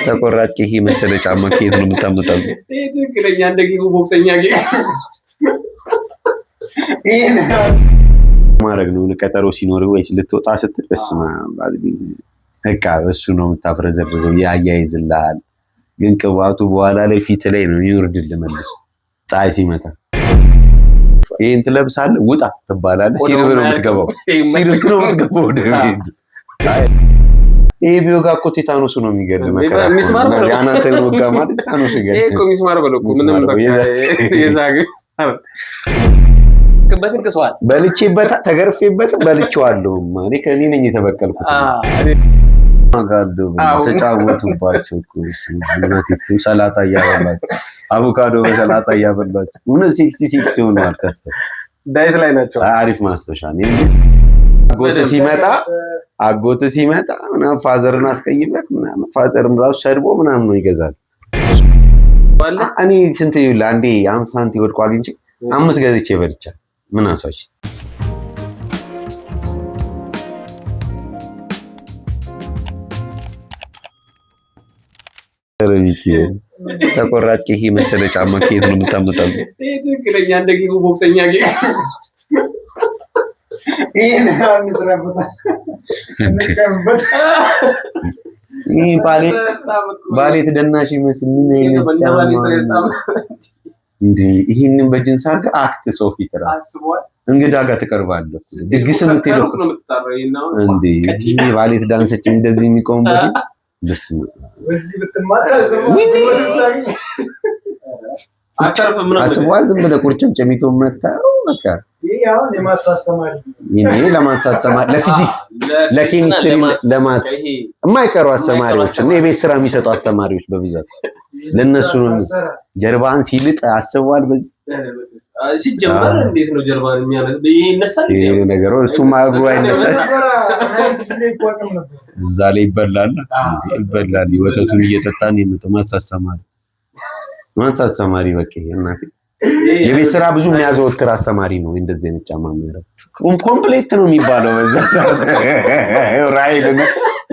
ተቆራጭ ኬክ የመሰለ ጫማ ከየት ነው የምታመጣው? ይሄ ትክክለኛ እንደ ኬኩ ቦክሰኛ ኬክ። ማድረግ ነው። ቀጠሮ ሲኖር ወይስ ልትወጣ ስትል በስመ አብ በቃ እሱ ነው የምታፍረዘርዘው፣ ያያይዝልሃል። ግን ቅባቱ በኋላ ላይ ፊት ላይ ነው የሚወርድልህ መልሶ ፀሐይ ሲመታ። ይሄን ትለብሳለህ፣ ውጣ ትባላለህ። ሲርብ ነው የምትገባው፣ ሲርብ ነው የምትገባው ወደ ቤት። ይሄ ቢወጋ እኮ ቴታኖሱ ነው የሚገድል። መከራ ሚስማር በለው። አናትህን ወጋ ማለት ቴታኖሱ ይሄ ይገድል። እኮ ሚስማር በለው እኮ ምንም ሚስማር በቃ የዛግ ክበትን ቅሰዋል። በልቼበት ተገርፌበት በልቼዋለሁ። እኔ ከእኔ ነኝ የተበቀልኩት። ጋልዶ ተጫወቱባቸው እኮ እናቴ ሰላጣ እያበላቸው አቮካዶ በሰላጣ እያበላቸው እውነት 66 ሆነዋል። ከፍተው diet ላይ ናቸው። አሪፍ ማስታወሻ ነው። አጎት ሲመጣ አጎት ሲመጣ ምናምን father ን አስቀይመህ ምናምን father ም ራሱ ሰድቦ ምናምን ነው ይገዛል። እኔ ስንት ይኸውልህ አንዴ 50 ሳንቲም ወድቆ አግኝቼ 5 ገዝቼ በልቻለሁ። ምን አንሷች ተቆራጭ ኬክ የመሰለ ጫማ ከየት ነው የምታመጣው? ይሄ ትክክለኛ እንደ ኬኩ ቦክሰኛ ኬክ። ይህ ባሌት ደናሽ ይመስል ምን አይነት ጫማ ነው? እንዴ ይህንን በጅንስ አድርገህ act ሰው ፊት እራሱ እንግዳ ጋር ትቀርባለህ። ድግስ የምትሄደው እንዴ ይሄ ባሌት ዳንሰች እንደዚህ የሚቆምበት አስበዋል። ዝም ብለህ ቁርጭምጭሚቱን መታው በቃ ይሄ ለ maths አስተማሪ ለፊዚክስ፣ ለኬሚስትሪ፣ ለ maths የማይቀሩ አስተማሪዎች እና የቤት ስራ የሚሰጡ አስተማሪዎች በብዛት ለነሱ ነው። ጀርባህን ሲልጥ አስበዋል። ሲጀመር እንዴት ነው ጀርባን የሚያነሳ? ይነሳል ይሄ ነገር እሱማ እግሩ አይነሳል። እዛ ላይ ይበላል ይበላል። ወተቱን እየጠጣን የመጣው maths አስተማሪ maths አስተማሪ በቃ እናቴ የቤት ስራ ብዙ የሚያዘወትር አስተማሪ ነው። እንደዚህ አይነት ጫማ የሚያደርግ complete ነው የሚባለው በዛ ሰዓት። ራይልን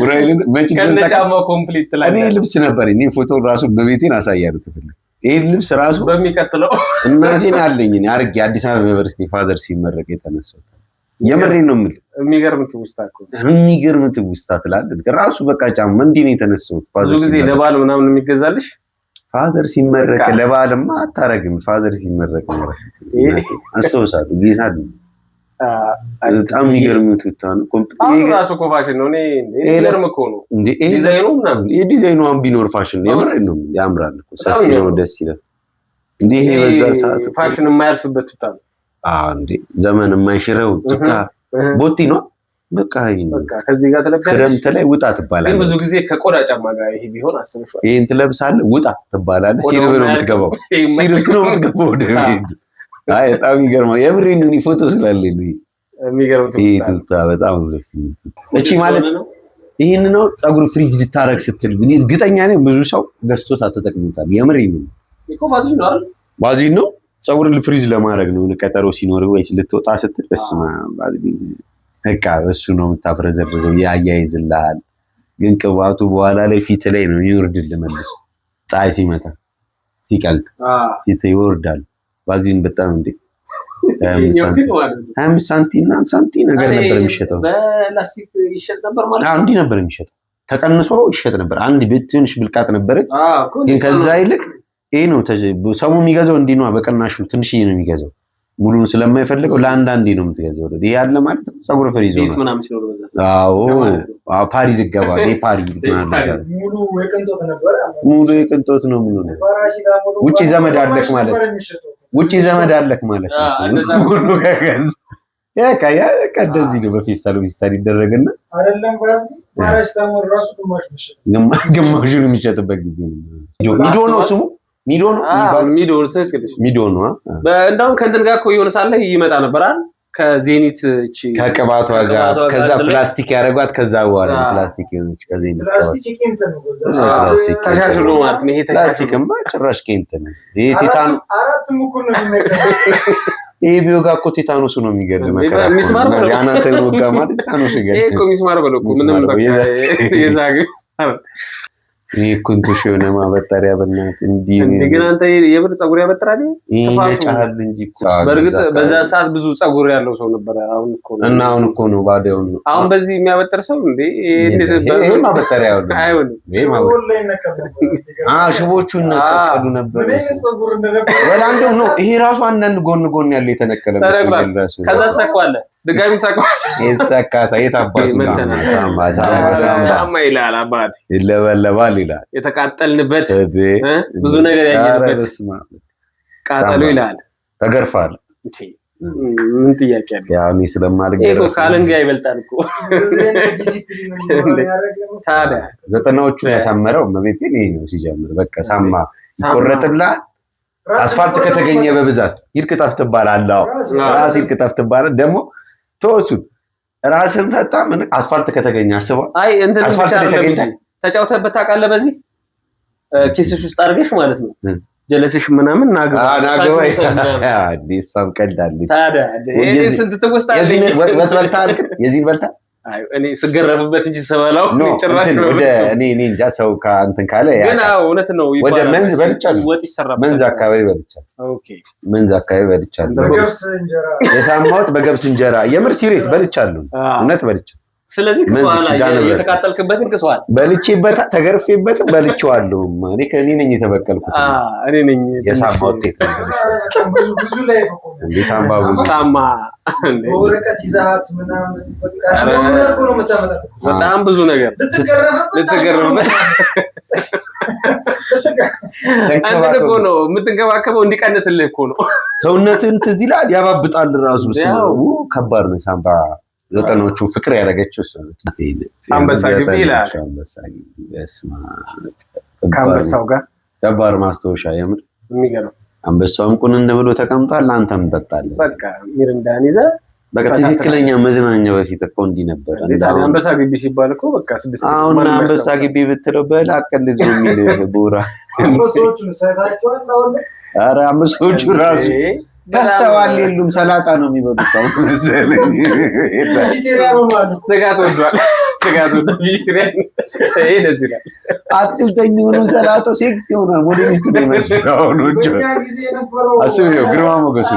ራይልን መቼ ከነ ጫማው complete ላይ እኔ ልብስ ነበር እኔ ፎቶ ራሱ በቤቴን አሳያለሁ ክፍል ይሄን ልብስ ራሱ በሚቀጥለው እናቴን አለኝ እኔ አድርጌ አዲስ አበባ ዩኒቨርሲቲ father ሲመረቅ የተነሳው የምሬን ነው የምልህ። የሚገርም ትውስታ እኮ የሚገርም ትውስታ ትላለህ። ራሱ በቃ ጫማ እንዲህ ነው የተነሳሁት። ብዙ ጊዜ ለበዓል ምናምን የሚገዛልሽ father ሲመረቅ ለበዓልማ አታረግም። father ሲመረቅ ነው አስታውሳለሁ። ጌታ በጣም የሚገርም ቱታ ነው። አሁን ራሱ እኮ ፋሽን ነው። እኔ የሚገርም እኮ ነው ዲዛይኑ ምናምን። የዲዛይኑ አሁን ቢኖር ፋሽን ነው። የምሬን ነው። ያምራል እኮ ሰፊ ነው፣ ደስ ይላል። እንዴ ይሄ በዛ ሰዓት ፋሽን የማያልፍበት ቱታ ነው። አዎ እንዴ ዘመን የማይሽረው ቱታ ቦቲ ነው። በቃ በቃ ከዚህ ጋር ትለብሳለህ። ክረምት ላይ ውጣ ትባላለህ። ግን ብዙ ጊዜ ከቆዳ ጫማ ጋር ይሄ ቢሆን አስበሽዋል። ይሄን ትለብሳለህ፣ ውጣ ትባላለህ። ሲርብ ነው የምትገባው፣ ሲርብ ነው የምትገባው ወደ ቤት። አይ በጣም ይገርማል። የምሬን ነው። ፎቶ ስላለኝ ነው። የሚገርም ይሄ ቱታ በጣም ነው ደስ የሚል። እቺ ማለት ይሄን ነው ፀጉር ፍሪጅ ልታረግ ስትል እኔ እርግጠኛ ነኝ ብዙ ሰው ገዝቶት ተጠቅሞታል። የምሬን ነው እኮ ቫዝሊን ነው አይደል? ቫዝሊን ነው። ፀጉርን freeze ለማድረግ ነው። ቀጠሮ ሲኖር ወይስ ልትወጣ ስትል በስመ አብ በቃ እሱ ነው የምታፍረዘርዘው፣ ያያይዝልሃል። ግን ቅባቱ በኋላ ላይ ፊት ላይ ነው የሚወርድልህ መልሶ ፀሐይ ሲመታ ሲቀልጥ ፊት ይወርዳል። ቫዝሊን በጣም እንዴ 25 ሳንቲም እና 50 ሳንቲም ነገር ነበር የሚሸጠው። በላስቲክ ይሸጥ ነበር ማለት ነው። እንዲህ ነበር የሚሸጠው፣ ተቀንሶ ይሸጥ ነበር። አንድ ቤት ትንሽ ብልቃጥ ነበረች፣ ግን ከዛ ይልቅ ይሄ ነው ሰው የሚገዛው። እንዲህ ነው በቅናሹ ትንሽዬ ነው የሚገዛው ሙሉን ስለማይፈልገው ለአንዳንዴ ነው የምትገዛው። ይሄ ያለ ማለት ነው ፀጉር freeze ነው። አዎ አዎ፣ ፓሪ ድገባ ይሄ ፓሪ ሙሉ የቅንጦት ነበር። ሙሉ የቅንጦት ነው። ምን ነው ውጪ ዘመድ አለክ ማለት ውጪ ዘመድ አለክ ማለት ነው። ሙሉ ከገዛ ያ ያ እንደዚህ ነው። በፌስታል ፌስታል ይደረግና አይደለም ቫዝሊን ፓራሲታሞል ራሱ ግማሹን የሚሸጥበት ጊዜ ነው። ሚዶ ነው ስሙ ሚዶ ነው የሚባለው። ሚዶ ትክክል። ሚዶ ነው። እንደውም ከእንትን ጋር እኮ የሆነ ሰዓት ላይ ይመጣ ነበር አይደል? ከዜኒት እቺ ከቅባቷ ጋር ከዛ ፕላስቲክ ያደረጓት ከዛ በኋላ ፕላስቲክ የሆነች ከዜኒት ፕላስቲክ ተሻሽሎ ማለት ነው። ይሄ ፕላስቲክማ ጭራሽ ኬንት ነው። ይሄ ቲታን አራቱም እኩል ነው የሚነካው። ይሄ ቢወጋ እኮ ቴታኖሱ ነው የሚገድል። መከራ እኮ ሚስማር ነው። በለው። አናትህን ወጋ ማለት ቴታኖሱ ይሄ ይገድል። እኮ ሚስማር በለው እኮ ምንም ሚስማር በቃ የዛግ ይሄ እኮ እንቶሽ የሆነ ማበጠሪያ በእናትህ እንዲህ እንደ ግን አንተ የብር ፀጉር ያበጥራል ይሄ ስፋቱ። ይነጫሃል እንጂ እኮ። በእርግጥ በዛ ሰዓት ብዙ ፀጉር ያለው ሰው ነበረ። አሁን እኮ ነው። እና አሁን እኮ ነው ባዶውን ነው። አሁን በዚህ የሚያበጥር ሰው እንዴ እንዴት ይሄ ማበጠሪያ አይሆንም። አይሆንም። ይሄ ማበጠሪያ ሽቦ ላይ ይነቀል ነበር። ሽቦቹ ይነቃቀሉ ነበር። ምን አይነት ፀጉር እንደነበር ወላ እንደው ነው ይሄ ራሱ አንዳንድ ጎን ጎን ያለ የተነቀለ ተነቅሏል። መስሎኛል ራሱ። ከዛ ትሰካዋለህ፣ ድጋሚ ትሰካዋለህ። ይሰካታ የት አባቱ መንተና። ሳማ ሳማ ሳማ ሳማ ይላል አባት ይለበለባል ይላል። የተቃጠልንበት እንዴ! እ? ብዙ ነገር ኧረ ያየንበት በስመ አብ። ቃጠሎ ሳማ። ይላል። ተገርፋል። እንዴ፣ ምን ጥያቄ አለ? ያው እኔ ይሄ እኮ ስለማልገረፍ ከአለንጋ ይበልጣል እኮ እንደዚህ አይነት ዲሲፕሊን እንዲኖረን ያደረገ ታዲያ። 90ዎቹን ያሳመረው እመቤቴን ይሄ ነው ሲጀምር። በቃ ሳማ ይቆረጥልሃል። ራስ አስፋልት ከተገኘ በብዛት ሂድ ቅጠፍ ትባላለህ። አዎ ራስ ሂድ ቅጠፍ ትባላለህ። ደግሞ ተወሱን ራስህም ጠጣ ምን አስፋልት ከተገኘ አስበው። አይ እንትን አስፋልት ብቻ ላይ አይደለም ተገኝተህ እንጂ ተጫውተህበት ታውቃለህ? በዚህ ኪስሽ ውስጥ አድርገሽ ማለት ነው እ። ጀለስሽ ምናምን ናግባ ናገባ ሳንቲም ውሰድ ምናምን። እሷም ቀልዳለች። ታዲያ ይሄ ስንት ትውስታ አለኝ። የዚህን ወጥ በልተሃል ግን? የዚህን በልተሃል? አይ እኔ ስገረፍበት እንጂ ስበላው no ጭራሽ እንትን ነው ወደ በፍጹም። እኔ እንጃ ሰው ከእንትን ካለ ግን ያውቃል። አዎ እውነት ነው ወደ ይባላል። መንዝ በልቻለሁ። ወጥ ይሰራበታል። መንዝ አካባቢ በልቻለሁ። okay መንዝ አካባቢ በልቻለሁ። በገብስ እንጀራ የሳማሁት በገብስ እንጀራ የምር serious በልቻለሁ። አዎ። እውነት በልቻለሁ። ስለዚህ መንዝ ክሷል፣ ኪዳነ ምሕረት። የተቃጠልክበትን ክሷል። በልቼበት ተገርፌበት በልቼዋለሁ። እኔ ከእኔ ነኝ የተበቀልኩት። እኔ ነኝ የሳማ ውጤት ነው። በጣም ብዙ ብዙ ላይ እኮ ነው። እንዴ ሳምባ ብዙ ሳማ እንዴ! በወረቀት ይዛሃት ምናምን በቃ ኧረ። ሽቦ እኮ ነው የምታመጣት እኮ። በጣም ብዙ ነገር ልትገረፍበት ልትገረፍበት እንትን እኮ ነው የምትንከባከበው፣ እንዲቀንስልህ እኮ ነው። ሰውነትን ትዝ ይላል፣ ያባብጣል ራሱ። በስመ ያው። አብ ከባድ ነው ሳምባ። 90ዎቹ ፍቅር ያደረገችው እሷ ናት። አንበሳ ግቢ ይላል። አንበሳ ግቢ በስመ አብ። ከአንበሳው ጋር ከባድ ማስታወሻ የምር። የሚገርም አንበሳውም ቁንን ብሎ ተቀምጧል፣ አንተም ጠጣለህ። በቃ ሚሪንዳን ይዘህ በቃ ትክክለኛ መዝናኛ በፊት እኮ እንዲህ ነበር። እንዴ ታዲያ አንበሳ ግቢ ሲባል እኮ በቃ 6 አሁን ማንም አንበሳ ያስታውሳል። ግቢ ብትለው በል አቀልድ ነው የሚልህ ቡራ። አንበሶቹን ሳይታቸዋል አሁን ላይ ኧረ አንበሳዎቹ ራሱ እንዴ! ከስተዋል የሉም፣ ሰላጣ ነው የሚበሉት አሁን መሰለኝ። vegetarian ሆኗል እኮ። ስጋት ወዷል። ስጋት ወዷል። vegetarian ይሄ ደስ ይላል። አትክልተኛ ሆኖ ሰላጣው ሴክሲ ሆኗል። ሞዴሊስት ነው የሚመስለው አሁን ወንጆ። በእኛ ጊዜ የነበረው አስብ፣ ይኸው ግርማ ሞገሱ፣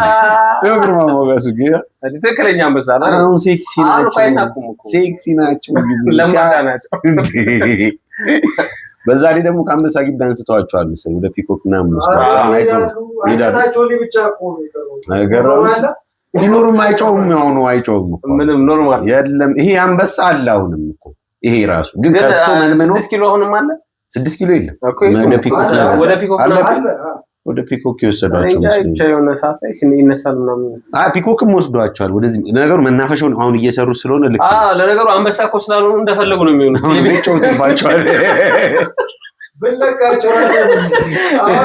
ይኸው ግርማ ሞገሱ ግን ትክክለኛ አንበሳ ነው። አሁን ሴክሲ አሁን እኮ ናቸው፣ አይናቁም እኮ ሴክሲ ናቸው። ለማዳ ናቸው። እንዴ! በዛ ላይ ደግሞ ከአንበሳ ግቢ አንስተዋቸዋል መሰለኝ ወደ ፒኮክ ምናምን ወስደዋል። አሁን አይቆሙም። ይሄዳሉ። አንገታቸው ላይ ብቻ እኮ ነው የቀረው። አይገርምም? ቢኖሩም አይጮሁም። ያሁኑ አይጮሁም እኮ ምንም normal የለም። ይሄ አንበሳ አለ አሁንም እኮ ይሄ ራሱ ግን ግን ከስቶ መልምኖ 6 ኪሎ አሁንም አለ 6 ኪሎ የለም። እኮ የለም። ወደ ፒኮክ አለ። ነገር ወደ ፒኮክ አለ። ምናምን አለ አዎ። ወደ ፒኮክ የወሰዷቸው እንጃ መስሎኝ። ብቻ የሆነ ሰዓት ላይ ይነሳል ምናምን። አይ ፒኮክም ወስዷቸዋል። ወደዚህ ነገሩ መናፈሻውን አሁን እየሰሩ ስለሆነ ልክ ነው። ለነገሩ አንበሳ እኮ ስላልሆኑ እንደፈለጉ ነው የሚሆኑት። አሁን ይጫወቱባቸዋል። ብንለቃቸው ራሱ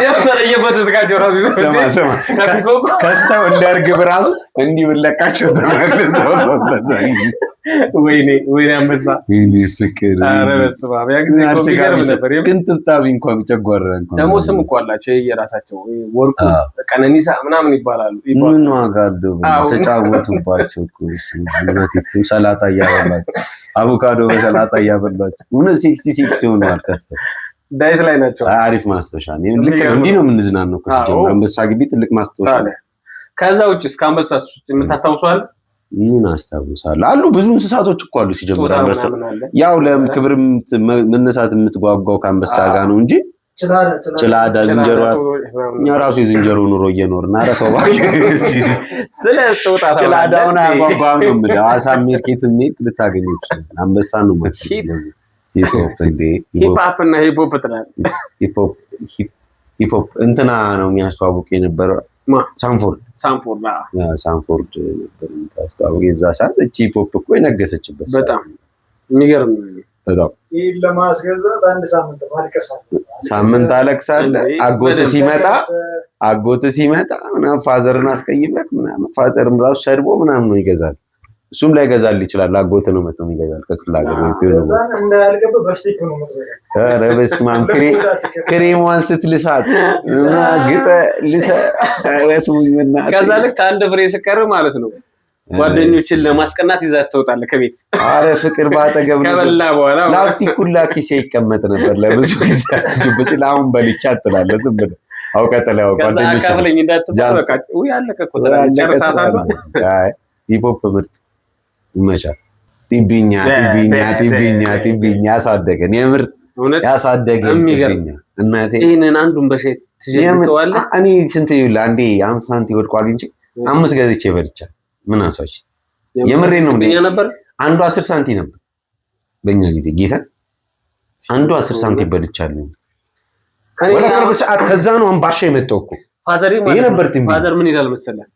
ጀመረ እየጎተትካቸው ራሱ ይዘው ስማ ስማ ከፒኮክ ከስተው እንደ እርግብ ራሱ እንዲህ ብንለቃቸው ተመልሰው ወይኔ ወይኔ አንበሳ ወይኔ ፍቅር ኧረ በስመ አብ ያ ጊዜ እኮ የሚገርም ነበር። ግን ጥብጣቢ እንኳን ጨጓራ እንኳን ደግሞ ስም እኮ አላቸው የየራሳቸው ወርቁ፣ ቀነኒሳ ምናምን ይባላሉ ይባላሉ። ምን ዋጋ አለው? አዎ። ተጫወቱባቸው እኮ እሱ እናቴ ሰላጣ እያበላቸው አቮካዶ በሰላጣ እያበላቸው እውነት ሴክሲ ሴክሲ ሆነዋል። ከስተው diet ላይ ናቸው። አሪፍ ማስታወሻ ነው። ልክ ነው። እንዲህ ነው የምንዝናነው እኮ ሲጀምር አንበሳ ግቢ ትልቅ ማስታወሻ ነው። ታዲያ ከዛ ውጭ እስከ አንበሳ ውጭ የምታስታውሰው አለ? ምን አስታውሳለሁ? አሉ ብዙ እንስሳቶች እኮ አሉ ሲጀምር ጦጣ አንበሳ ምናምን አለ። ያው ለክብር መነሳት የምትጓጓው ከአንበሳ ጋር ነው እንጂ ጭላዳ ጭላዳ ዝንጀሮ እኛ ራሱ የዝንጀሮ ኑሮ እየኖርን ኧረ ተው እባክህ። ስለ ጦጣ ጭላዳውን አያጓጓም ነው የምልህ። ሐዋሳ ሄድክ የትም ሄድክ ልታገኘው ይችላል። አንበሳ ነው ማለት ነው። hip hop እንዴ hip hop እና hip hop ትላለህ። hip hop እንትና ነው የሚያስተዋውቅ የነበረው ማ? ሳንፎርድ ሳንፎርድ yeah ሳንፎርድ ነበር የምታስተዋውቅ የዛ ሰዓት። እቺ hip hop እኮ የነገሰችበት ሰዓት። በጣም የሚገርም በጣም ይህን ለማስገዛት አንድ ሳምንት ማልቀስ አለ። ሳምንት አለቅሳለህ። እንዴ? አጎት በደንብ። ሲመጣ አጎት ሲመጣ ምናምን father ን አስቀይመህ ምናምን father ም ራሱ ሰድቦ ምናምን ነው ይገዛል። እሱም ላይ ገዛል ይችላል። አጎት ነው መጥቶ የሚገዛል ከክፍለ ሀገር ወይ የሆነ ቦታ። ከዛን እንዳያልቅብህ በ stick ነው የምትበላው። ኧረ በስመ አብ፣ ክሬሟን ስትልሳት እና ግጠ ልሰ ኧረ ተውኝ በእናትህ። ከዛ ልክ አንድ ፍሬ ስቀር ማለት ነው ጓደኞችን ለማስቀናት ይዛት ትወጣለህ ከቤት። አረ ፍቅር ባጠገብ ነው። ከበላ በኋላ። ላስቲክ ሁላ ኪሴ ይቀመጥ ነበር ለብዙ ጊዜ። ጅብት አሁን በልቻ ትላለህ ዝም ብለህ አውቀህ ጥለኸው ከዛ ጓደኞች አካፍለኝ እንዳትባል ጃንስ በቃ ውይ አለቀ እኮ ትላለህ። አለቀ ጨርሳታለህ። ትላለህ። አይ ሂፕሆፕ ምርጥ ይመቻል። ጢቢኛ ጢቢኛ ጢቢኛ ጢቢኛ ያሳደገን የምር እውነት ያሳደገን የሚገርም። ጢቢኛ እናቴ። ይህንን አንዱን በሻይ የምር ትጀምጠዋለህ። እኔ ስንት ይኸውልህ አንዴ 50 ሳንቲም ወድቆ አግኝቼ 5 ገዝቼ በልቻለሁ። ምን አንሷች የምሬን ነው እንዴ? ጢቢኛ ነበር። አንዱ 10 ሳንቲም ነበር በእኛ ጊዜ፣ ጌታ አንዱ 10 ሳንቲም በልቻለሁ። ከእኔ ወደ ቅርብ ሰዓት ከዛ ነው አምባሻ የመጣው እኮ። ፋዘሬ ይሄ ማለት ነው። ነበር ቲምቢ። Father ምን ይላል መሰለህ?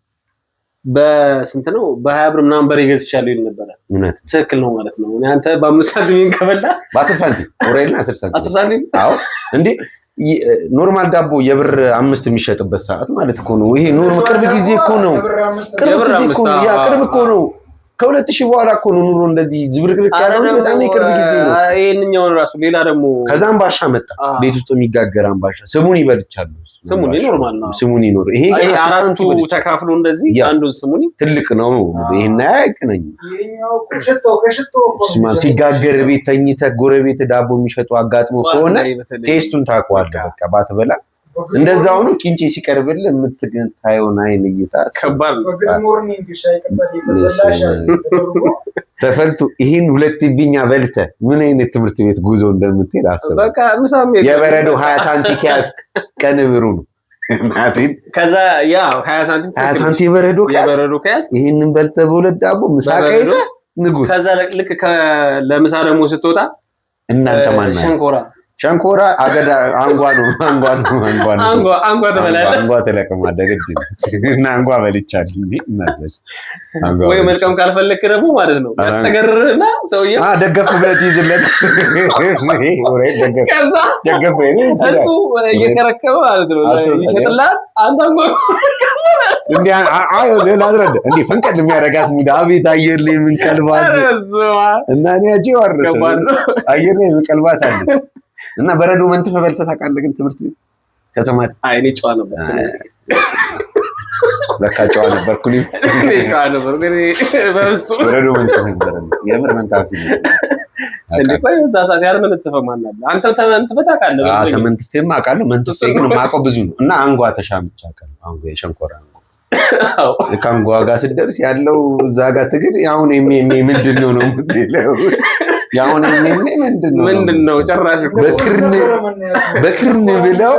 በስንት ነው፣ በ20 ብር ምናምን በሬ ገዝቻለሁ ይል ነበረ። እውነት። ትክክል ነው ማለት ነው። እኔ አንተ በ5 ሳንቲም ከበላ በ10 ሳንቲም ኦሬልና 10 ሳንቲም። 10 ሳንቲም። አዎ እንዴ፣ normal ዳቦ የብር 5 የሚሸጥበት ሰዓት ማለት እኮ ነው። ይሄ normal ቅርብ ጊዜ እኮ ነው። የብር 5 ቅርብ የብር ጊዜ 5 እኮ ነው። ያ ቅርብ እኮ ነው። ከ2000 በኋላ እኮ ነው ኑሮ እንደዚህ ዝብርቅርቅ ያለው እንጂ በጣም የቅርብ ጊዜ ነው። ይሄንኛውን ራሱ ሌላ ደግሞ ከዛ አምባሻ መጣ። ቤት ውስጥ የሚጋገር አምባሻ ስሙን ይበልቻሉ። ስሙኒ normal ነው። ስሙኒ ኖር ይሄ ይሄ ግን 10 አራቱ ሳንቲም በልቻለሁ። ተካፍሎ እንደዚህ አንዱን ስሙኒ። ትልቅ ነው። ይሄን አያገናኝም። ይሄኛው እኮ ሽታው ከሽታው እኮ ነው ስማ የሚጀምረው። ሲጋገር ቤት ተኝተህ ጎረቤት ዳቦ የሚሸጡ አጋጥሞ ጠዋት ከሆነ ላይ በተለይ taste ኡን ታውቀዋለህ። በቃ ባትበላ በ good እንደዛ morning ሆኖ ቂንጬ ሲቀርብልህ የምታየውን አይን እይታ ከባድ ነው። በ good morning ሻይ ቅጠል የተፈላ ሻይ ተደርጎ ተፈልቶ ይህን ሁለት ጢቢኛ በልተህ ምን አይነት ትምህርት ቤት ጉዞ እንደምትሄድ አስበው። በቃ ምሳም የለም። የበረዶ 20 ሳንቲ ከያዝክ ቀን ብሩ ነው። እናቴን። ከዛ ያ 20 ሳንቲም 20 ሳንቲ የበረዶ ከያዝክ የበረዶ ከያዝክ ይህንን በልተህ በሁለት ዳቦ ምሳ በበረዶ ከይዘህ ንጉስ። ከዛ ልክ ለምሳ ደግሞ ስትወጣ እናንተ ማን ናችሁ? ሸንኮራ። ሸንኮራ አገዳ አንጓ ነው፣ አንጓ ነው፣ አንጓ ነው። አንጓ አንጓ ትበላለህ። አንጓ ትለቅማለህ ግድ ነው። እና አንጓ በልቻለሁ እንዴ እናትሽ አንጓ ወይ በልቻለሁ። መልቀም ካልፈለክ ደግሞ ማለት ነው ያስጠገርርህና ሰውዬው ደገፍ ብለህ ትይዝለት ወይ ደገፍ ከዛ ደገፍ ወይ እሱ እየከረከመ ማለት ነው ይሸጥልሃል። አንተ አንጓ እንዴ ላስረዳ እንዴ ፈንቀል የሚያደርጋት mood አቤት አየር ላይ የምንቀልባት ኧረ በስመ አብ። እና እኔ ያቺ ወረሰ ከባድ ነው። አየር ላይ የምንቀልባት አለ። እና በረዶ መንትፈህ በልተህ ታውቃለህ? ግን ትምህርት ቤት ከተማሪ አይ እኔ ጨዋ ነበርኩ። ለካ ጨዋ ነበርኩ እኔም። እኔ ጨዋ ነበርኩ። እኔ በፍፁም በረዶ መንትፍ ነበር የምር መንታፊ ነበር። እንዴ ቆይ በዛ ሰዓት ያልመነተፈ ማን አለ? አንተ ተመንትፈህ ታውቃለህ? አዎ በእርግጠኝነት። ተመንትፌም አውቃለሁ። መንትፌ ግን የማውቀው ብዙ ነው። እና አንጓ ተሻምቼ አውቃለሁ። አንጓ የሸንኮራ አንጓ። አዎ። ልክ አንጓ ጋር ስትደርስ ያለው እዛ ጋር ትግል የአሁን ኤምኤምኤ ምንድን ነው ነው የምትለው። የአሁን ኤምኤምኤ ምንድን ነው? ምንድን ነው ጭራሽ እኮ። በክርን ብለው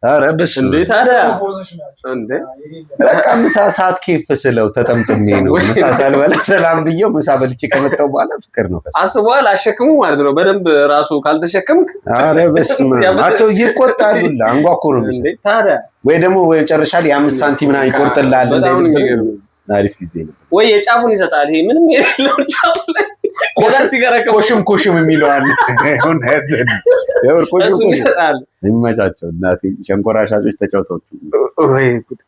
ኧረ በስመ እንዴ አብ። ታዲያ ፖዞች ናቸው። እንዴ በቃ ምሳ ሰዓት ኬፍ ስለው ተጠምጥሜ ነው ምሳ ሳልበላ ሰላም ብዬው ምሳ በልቼ ከመጣሁ በኋላ ፍቅር ነው። አስበዋል። አሸክሙ ማለት ነው። በደንብ ራሱ ካልተሸከምክ ኧረ በስመ አብ። አቶ ይቆጣሉ። አንጓ እኮ ነው እንዴ ታዲያ ወይ ደግሞ ወይ መጨረሻ ላይ የ5 ሳንቲም ምናምን ይቆርጥልሃል። በጣም ነው የሚገርመው። አሪፍ ጊዜ ነው። ወይ የጫፉን ይሰጣል። ይሄ ምንም የሌለው ጫፉ ላይ ገና ሲገረከው ኮሽም ኮሽም የሚለው አለ። እውነት የምር ኮሽም እሱን ኮሽም ይሰጣል። ይመቻቸው። እናቴ ሸንኮራ ሻጮች ተጫውተው ወይ ጉድ!